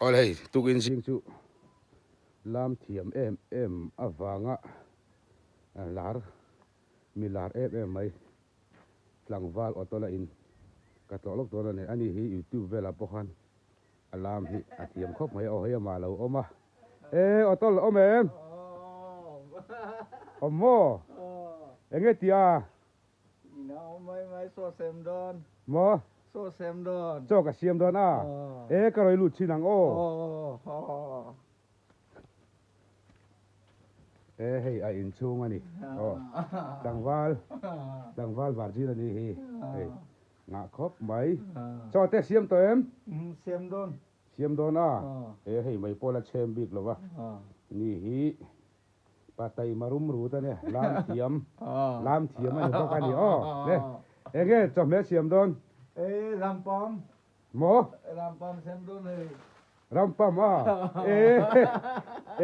Awle hei tukin zing chu lam thiam em em avanga lar mi lar em em mai tlangval auto la in ka tlawh lawk dawn a ni. Ani hi youtube velah pawh khan a lam hi a thiam khawp mai a aw hei amah a lo awm a e auto la awm em? Awm maw? Enge tih a? Ina awm mai mai chaw sem dawn. Maw? Chaw sem dawn. Chaw ka siam dawn a. E ka rawi lut chin ang aw. E hei a inchhung a ni. Aw tlangval tlangval virgin a ni hi. Hei ngah khawp mai. Chaw te siam tawh em? Siam dawn. Siam dawn a. E hei mai pawh la chhem bik lo va. Ni hi. Pa taima rum rut a nia, lam thiam, lam thiam a ni bawk a ni aw. Le, enge chawhmeh siam dawn? E, rampam. Maw? Rampam siam dawn hei. Rampam a? E,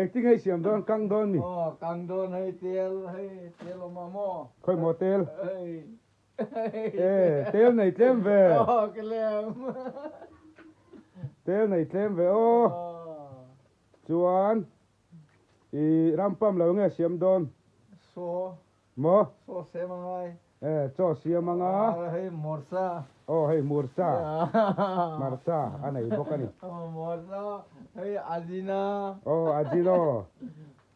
engtin hei siam dawn, kang dawn mi? Aw, kang dawn hei, tel hei, tel awm a maw? Khawi maw tel? Hei. E, tel nei tlem ve. Aw, ka lem. Tel nei tlem ve aw. Chuan. I ram pam lo nge siam dawn? Saw. Maw? Saw siam a ngai. E, chaw siam anga. Aw, hei hmawrsa. Aw, hei hmursa. Hmarcha a nei bawk a ni. Aw, hmawrsa. Hei ajina. Aw, ajino.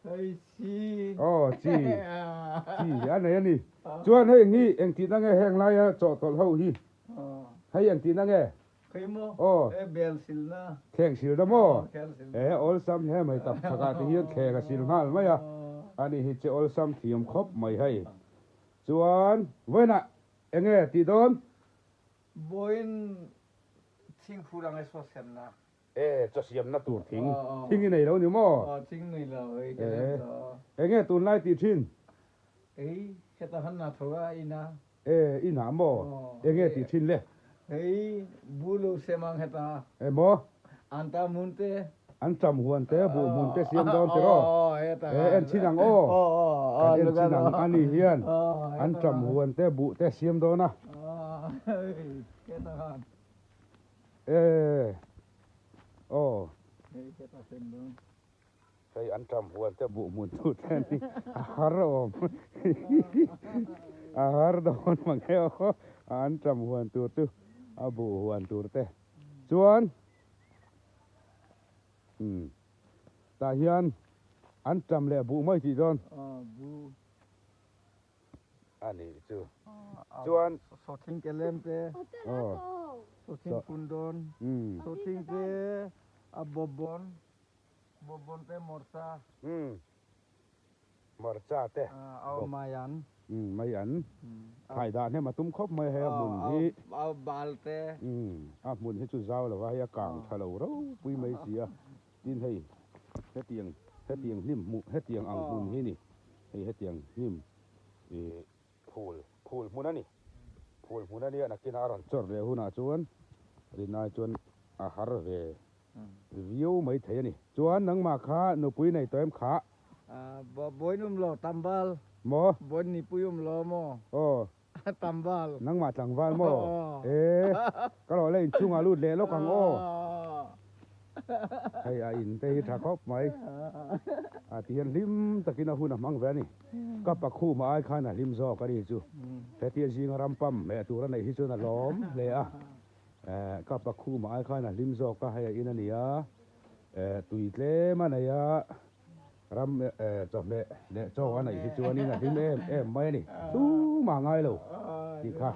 Hei chi. Aw, chi. Chi a nei a ni. Chuan hei hi engtihna nge heng laia chawhtawlh ho hi? Hei engtihna nge? Kei maw? Aw. E bel silna. Thleng silna maw? Aw, thleng silna. E awlsam hle mai tak chhakah te hian thleng a sil nghal mai a. Ani hi che awlsam thiam khawp mai hei. Chuan vawiinah enge tih dawn? Vawiin thingphur ang e saw siamna. E chaw siamna tur thing. Thing i nei lo ni maw? Aw, thing nei lo ei ka lem lo. Enge tunlai tih thin? Ei, heta han na tho a ina. E, i nah maw? Enge tih thin le? Hei, bu lo sem ang heta. E maw? An ta hmun te. An tam huan te, buh hmun te siam dawn tiraw? Aw, heta. E, en chin ang aw. Kan en chin ang a ni hian an tam huan te, buh te siam dawn a. Hei, heta khan. E, aw. Hei, heta sem dawn. Hei an ṭam huan te buh hmun tu te an ni a har awm a har dawn mang e aw an ṭam huan tur chu a buh huan tur te chuan umm tah hian an ṭam leh buh mai tih dawn a nih chu chuan sawthing ke lem te sawthing kun dawn sawthing te a bawp bawn. Bawbon te hmawrcha. Umm hmawrcha te. Aw mai an. Umm mai an. Thlai dah hnem a tum khawp mai hei a hmun hi. Aw bal te. Umm a hmun hi chu zau lo a hei a kang tha lo ropui mai si a. Tin hei hetiang hetiang hnim hmuh hetiang ang hmun hi ni. Hei hetiang hnim ih phul phul hmun a ni. Phul hmun a nia nakinah a rawn chawr leh hunah chuan rinai chuan a har ve. Viau mai thei a ni. Chuan nangmah kha nupui nei tawh em kha? Bawiin um lo tambal. Maw? Bawiin nipui um lo maw? Aw. Tambal. Nangmah tlangval maw? E, ka rawh le inchhungah lut leh lawk ang aw. Hei a in te hi tha khawp mai. A ti hian hlim takin a hun a hmang ve a ni. Ka pakhuma ai khan a hlim zawk a ni chu. Hetia zinga ram pam hmeh tur a neih hi chuan a lawm hle a. Eh, ka pa khumah ai khan a hlim zawk a, hei a in a ni a, eh, tui tlem a nei a, ram eh, chawhmeh leh chaw a neih hi chuanin a hlim em em mai a ni, tumah ngai lo tih kha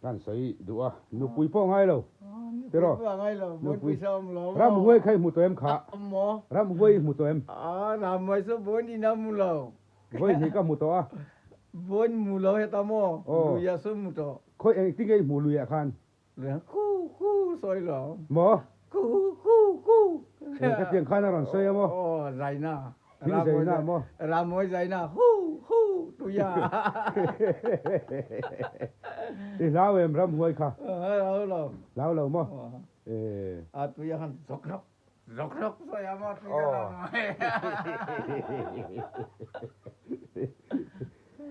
kan sawi duh a, nupui pawh ngai lo tiraw, nupui ram huai kha i hmu tawh em kha, ram huai i hmu tawh em? Vawi hnih ka hmu tawh a. Vawi hmu lo heta maw? Lui a sawi hmu tawh. Khawi engtin nge i hmuh lui ah khan? Lui ah ku ku sawi lo. Maw? Ku ku ku. Eng ka tiang khan a rawn sawi a maw? Aw zaina. Thil zaina maw? Ramawi zaina hu hu tuia. I hlau em ramhuai kha? Hlau lo. Hlau lo maw? Eh. A tuia khan zawk rawk. Zawk rawk sawi a maw tui ka dang mai.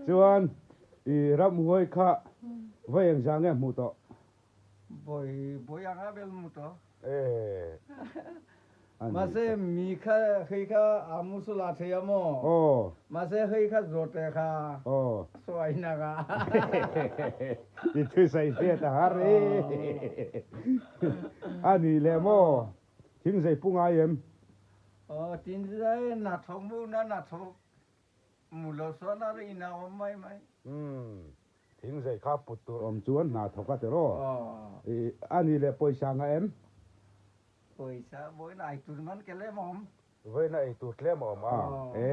Chuan i ramhuai kha vawi engzah nge hmuh tawh? Vawi vawi anga vel hmu tawh. Eh. Mahse mi kha hei kha a mu su la thei a maw? Aw. Mahse hei kha zawte kha Aw. sawi nak a. I thusawi hriat a har e. A nih leh maw? Thing zei pu ngai em? Aw, tin zai na thawk mu na na thawk mu lo sawn a ri ina awm mai mai. Umm, thing zei kha put tur awm chuan hna thawk a tiraw? Aw. A nih leh pawisa nga em? Pawisa vawiin ei tur man ke lem a awm. Vawiin a ei tur tlem a awm a. E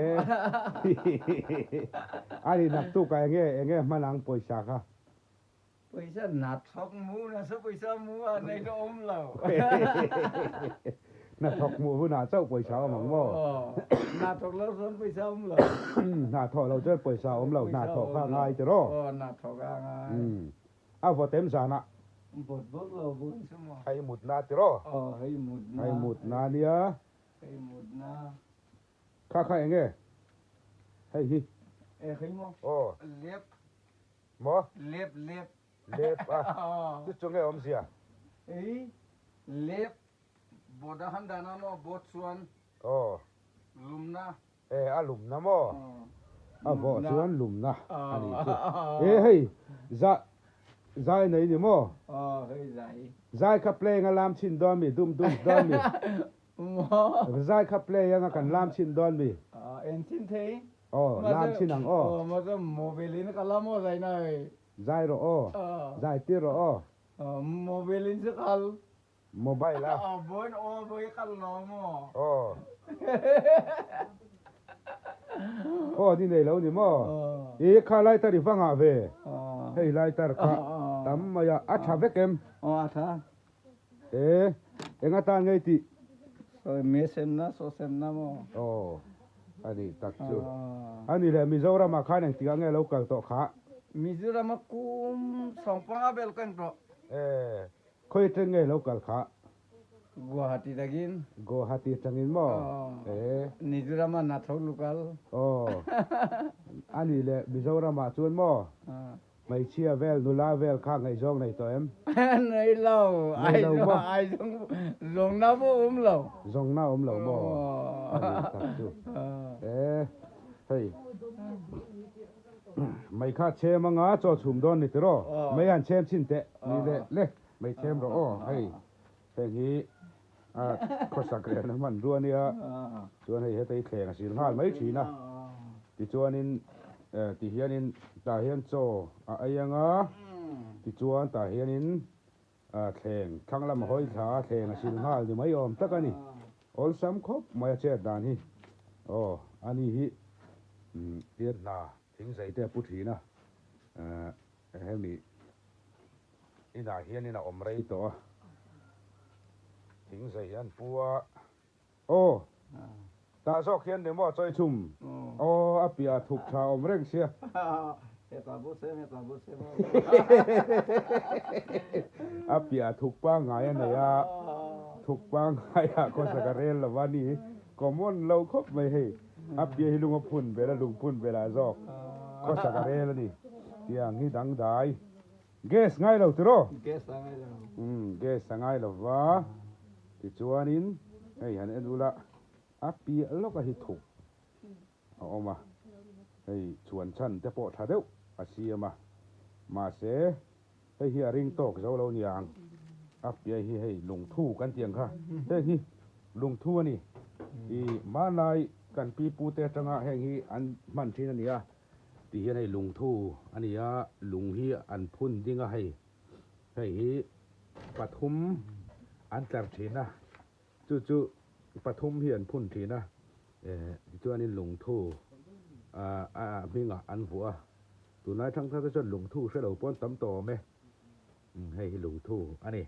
A nih naktuk ah enge enge hman ang pawisa kha? Pawisa hnathawk mu nasa pawisa mu a nei ka awm lo. Hnathawk hmuh hunah chauh pawisa awm ang maw? Hnathawk lo chuan pawisa awm lo. Hnathawh lo chuan pawisa awm lo, hnathawh kha a ngai tiraw? Aw, hnathawh kha a ngai. A vawt em zanah? Vawt vawt lo vawt chu maw? Hei mutna tiraw? Aw, hei mutna. Hei mutna nia. Hei mutna. Kha kha eng nge? Hei hi. E hei maw? Aw. Lep. Maw? Lep lep. Lep a. Chu chu nge awmzia? Ei lep bawt a han dan a maw bawt chuan. Aw. Lumna. E a lumna maw? A vawh chuan lumna a nih chu. E hei za zai nei ni maw? Aw hei zai. Zai kha play anga lam chhin dawn mi dum dum dawn mi? Maw? Zai kha play anga kan lam chhin dawn mi? Aw en chhin thei. Aw lam chhin ang aw. Aw mahse mobile in ka lam aw zai na hei. Zai rawh aw. Zai tir rawh aw. Aw mobile in chu kal. Mobile a. Aw bawiin aw bawi kal lo maw? Aw. Aw ni nei lo ni maw? I kha lighter i va ngah ve. Hei lighter kha tam mai a, a tha vek em? Aw a tha. E, eng atan ngei tih? Sawi me sem na, saw sem na maw? Aw, a nih tak chu. A nih leh Mizoram ah khan engtikah nge lo kal tawh kha? Mizoram a kum sawngpanga bel ka en tawh. E, Khawi atang nge lo kal kha? Guwahati tangin. Guwahati atangin maw? Aw. Mizoram ah Nathawk lokal. Aw. Anih leh Mizoram ah chuan maw? Hmeichhia vel, nula vel kha ngaihzawng nei tawh em? Nei lo. Nei lo maw? Ai zawng, zawngna pawh awm lo. Zawngna awm lo maw? Anih tak chu. E, hei. Mei kha chhem anga chaw chhum dawn ni tiraw? Mei han chhem chhin teh ni le le mei chhem rawh aw hei heng hi a khawsak rehna hmanrua ania chuan hei heta hi thleng a sil nghal mai thin a tichuanin ti hianin tah hian chaw a ei anga tichuan tah hianin thleng thlang lam a hawi thla a thleng a sil nghal ni mai awm tak a ni. Awlsam khawp mai a chet dan hi aw ani hi tian hna thing zai te a pu thin a hemi inah hianin a awm rei tawh a thing zai an pu a aw tah zawk hian ni maw chawi chhum aw a piah thuk tha awm reng sia. A piah thuk pangngai a nei a, thuk pangngaiah khawsak a rel lo va ni. Common lo khawp mai hei. A piah hi lung a phun vel a, lung phun velah zawk khawsak a rel a ni. Tiang hi dangdai. Gas ngai lo tiraw? Gas a ngai lo. Umm gas a ngai lo va. Tichuanin hei han en ula, a piah lawka hi thuk a awm a, hei chhuan chhan te pawh tha deuh a siam a, mahse hei hi a ring tawk zo lo niang, a piai hi hei lungthu kan tih ang kha, heng hi lungthu a ni, ih hmanlai kan pi pu te atanga heng hi an hman thin a ni a, ti hian hei lungthu a ni a, lung hi an phun ding a hei, hei hi pathum an tlar thin a. Chu chu pathum hi an phun thin a, tichuanin lungthu a hmingah an vuah a, tunlai thangthar te chuan lungthu hre lo pawn tam tawh awm e, hei hi lungthu a ni.